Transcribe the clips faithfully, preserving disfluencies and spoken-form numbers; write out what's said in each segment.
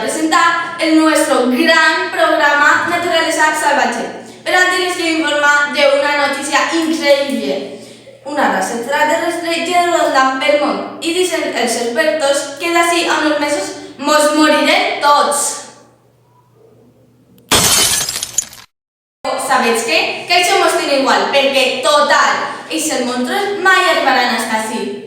Presentar el nuestro gran programa Naturaleza Salvatge. Pero antes les quiero informar de una noticia increíble. Una raza extraterrestre ye rondando pel món y dicen els expertos que d'ací a unos mesos mos morirem tots. Sabetz qué? Que ixo mos tiene igual, perque, total, ixes monstruos mai arribarán hasta ací.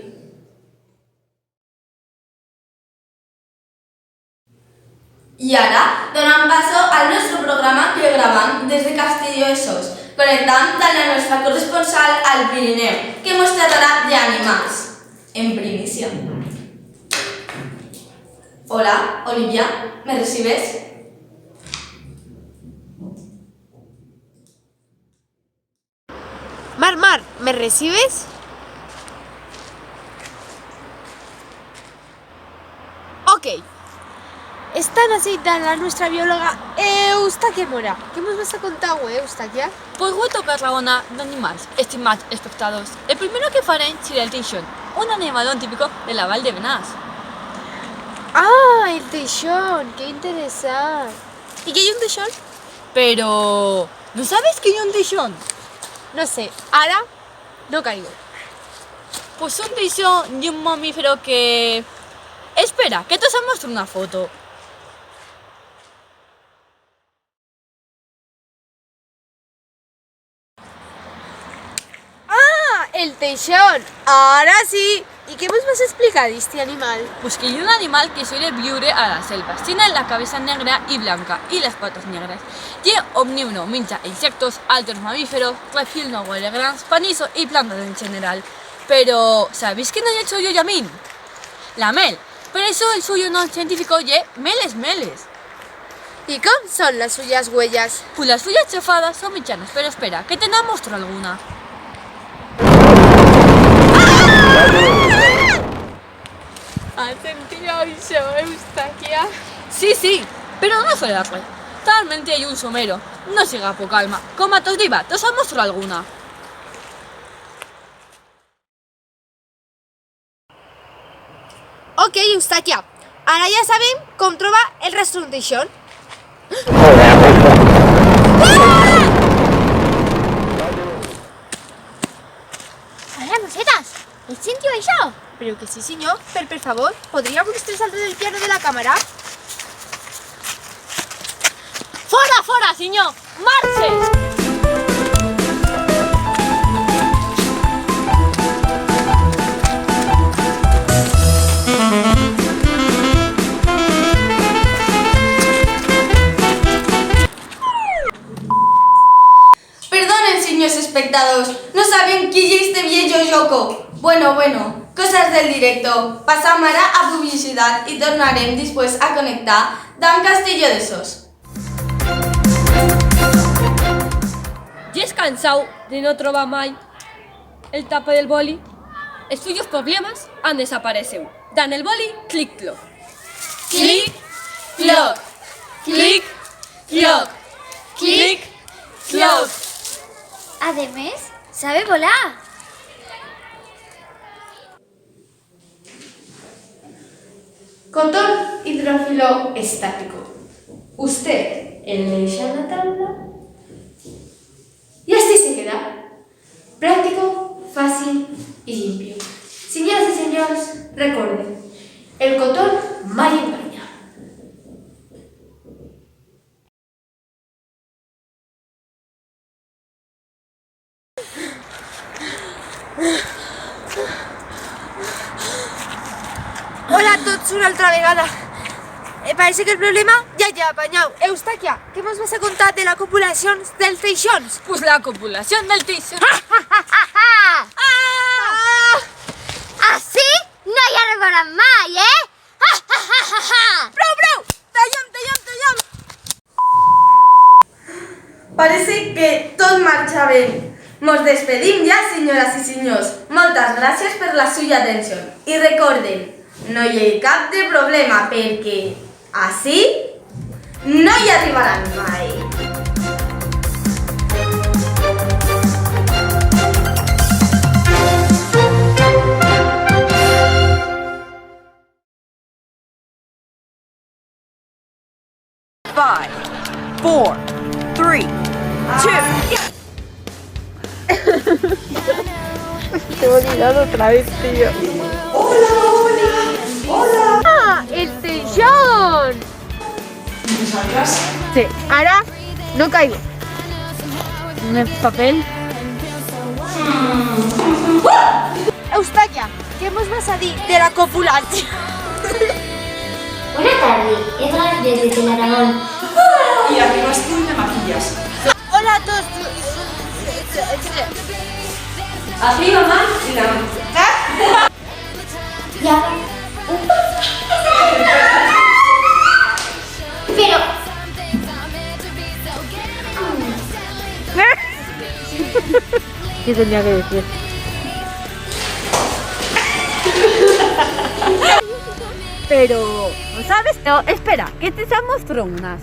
Y ara donam paso al nuestro programa que gravam desde Castelló de Sos, conectam dan la nuestra corresponsal al Pirineu, que mos tratará d'animals, en primicia. Hola, Olivia, me recibes? Mar, Mar, me recibes? Ok. Estam ací dan la nuestra biologa Eustaquia Mora. Qué mos vas a contar hue, Eustaquia? Pues hue toca rabonar d'animals, estimats espectadors. El primero que farem será el teixón, un animalón típico de la Val de Benás. Ah, el teixón, qué interesant. Y qué ye un teixón? Pero, no sabes qué ye un teixón? No sé, ara no caigo. Pues un teixón ye un mamífero que... Espera, que tos amostro una foto. Ah, el teixón! Ara sí! Y qué mos vas explicar d'isti animal? Pues que ye un animal que suele viure a las selvas. Tiene la cabeza negra y blanca y las patas negras. Ye omnívoro, mincha insectos, altros mamíferos, reptil no huele grans, panizo y plantas en general. Pero, sabéis qué no ye el suyo llamin? La mel. Per ixo el suyo nom cientifico ye Meles Meles. Y com son las suyas uellas? Pues las suyas chefadas son michanas, pero espera, que te n'amostro alguna. Has sentiu ixo, Eustaquia? Sí, sí, pero no suele dar res. Talmente ye un somero. No siga po calma. Coma tos diba, tos amostro alguna. Ok, Eustaquia. Ara ya sabem com trobar el rastro d'un teixón. Hola, mosetas! Hetz sentiu ixo? Pero que sí, sinyor. Per, per favor, podría vuistre saltar del plano de la cámara? Fora, fora, sinyor! Marche! Perdonen, sinyors espectadors, no sabíem qué ye este viello lloco. Bueno, bueno, cosas del directo. Pasam ara a publicidat y tornarem dispués a conectar dan Castelló de Sos. Yes cansau de no trobar mai el tapo del boli? Els suyos problemas han desapareceu. Dan el boli, clic, cloc. Clic, cloc. Clic, cloc. Clic, cloc. Ademés, sabe volar. Cotón hidrófilo estático. Usted el deixa en la tabla y así se queda. Práctico, fácil y limpio. Sinyoras y sinyors, recorden, el cotón mai enganya. Hola a tots una altra vegada. Eh, parece que el problema ya ye apanyau. Eustaquia, qué mos vas a contar de la copulación dels teixons? Pues la copulación del teixón. Ah! Así no i arribarán mai, eh? Prou, prou! Tallam, tallam, tallam! Parece que tot marcha ben. Mos despedim ya, sinyoras y sinyors. Moltas gracias per la suya atención. Y recorden, no i hei cap de problema, perque así no i arribarán mai. Five, four, three, two. Te he olvidado otra vez, tío. ¡Ah, el teixón! Sí, ara no caigo. Un papel. Eustaquia, qué mos vas a dir de la copulación? Bona tarde, Edgar desde Telaragón. Y arriba tú y me maquillas. Hola a todos. Arriba, man, y la... Ya. Pero... ¿Qué tenía que decir? Pero, ¿no sabes? No, espera, que te mostro unas.